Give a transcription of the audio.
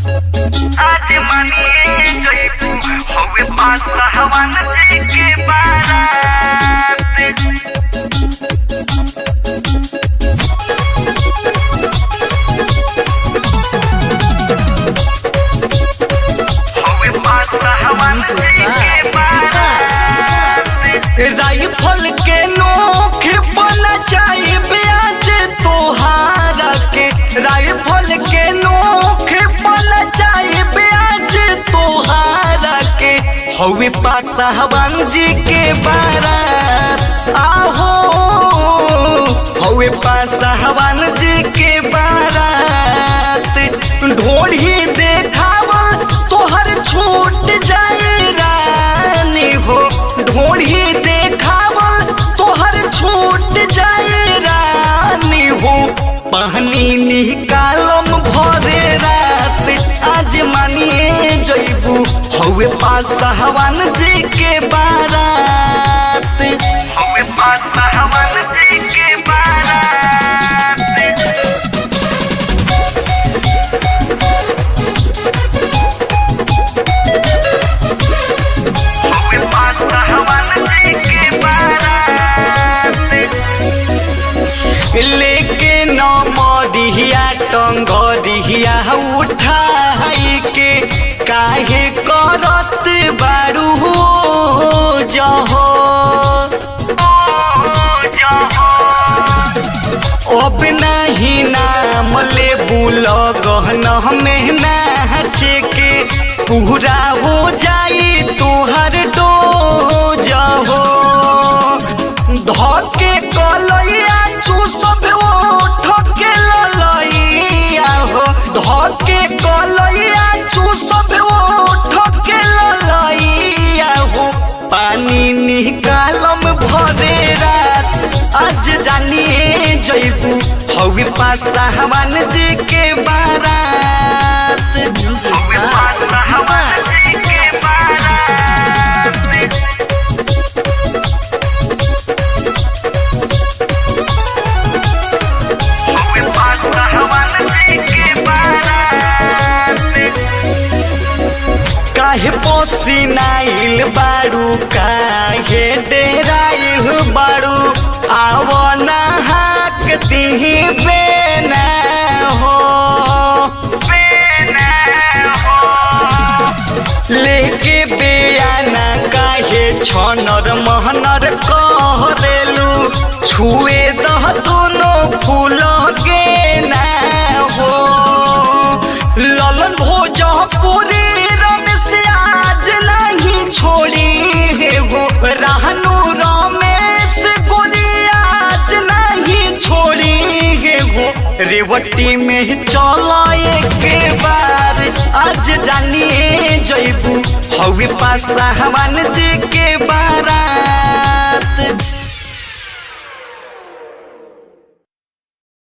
आज मानिए जइबू हवे पासवान जी के बारात। हवे पासवान जी के बारात। राइफल के नोख बना चाहे ब्याज तोहारा के, राइफल के नोख बना चाहे ब्याज तोहारा के। हवे पासवान जी के बारात आहो, हवे पासवान जी के बारात। ढोढ़ी देखावल तोहर छूट जाए रानी हो, ढोढ़ी देखावल तोहर छूट जाए रानी हो। पानी निकालम भरे रात आज मानिए जइबू हवे पासवान जी के बारात। हवे पासवान जी के बारात। हवे पासवान जी के बारात। लेके न मरिया टंगरिया उठाई के काहे करत बारू जहो। अब नाही नाम ले गहन में नाच के पूरा हो जाई तुहर डोज हो। धके कलैया चूसब ओठ के ललैया हो, धके कलैया चूसब ओठ के ललैया हो। पानी निकालम भरे रात आज जानिए जइबू हवे पासवान जी के बारात। Music हवे by Paswan Vikas. जी के बारात। हवे पासवान जी के बारात। काहे पसीनाइल बारू, काहे डेराइल बारू, आव ना हाक दिही बेना हो। बेना हो। लेके बेयाना काहे छनर महनर कहरेलू, छुए दह दोनों फूल गेना हो। ललन भोजपुरी रमेश आज नहीं छोड़ी हे गो, रहनु रमेश गोरी आज नहीं छोड़ी हे गो। रेवटी में चल एक बार आज जानिए जइबू हवे पासवान जी के बार।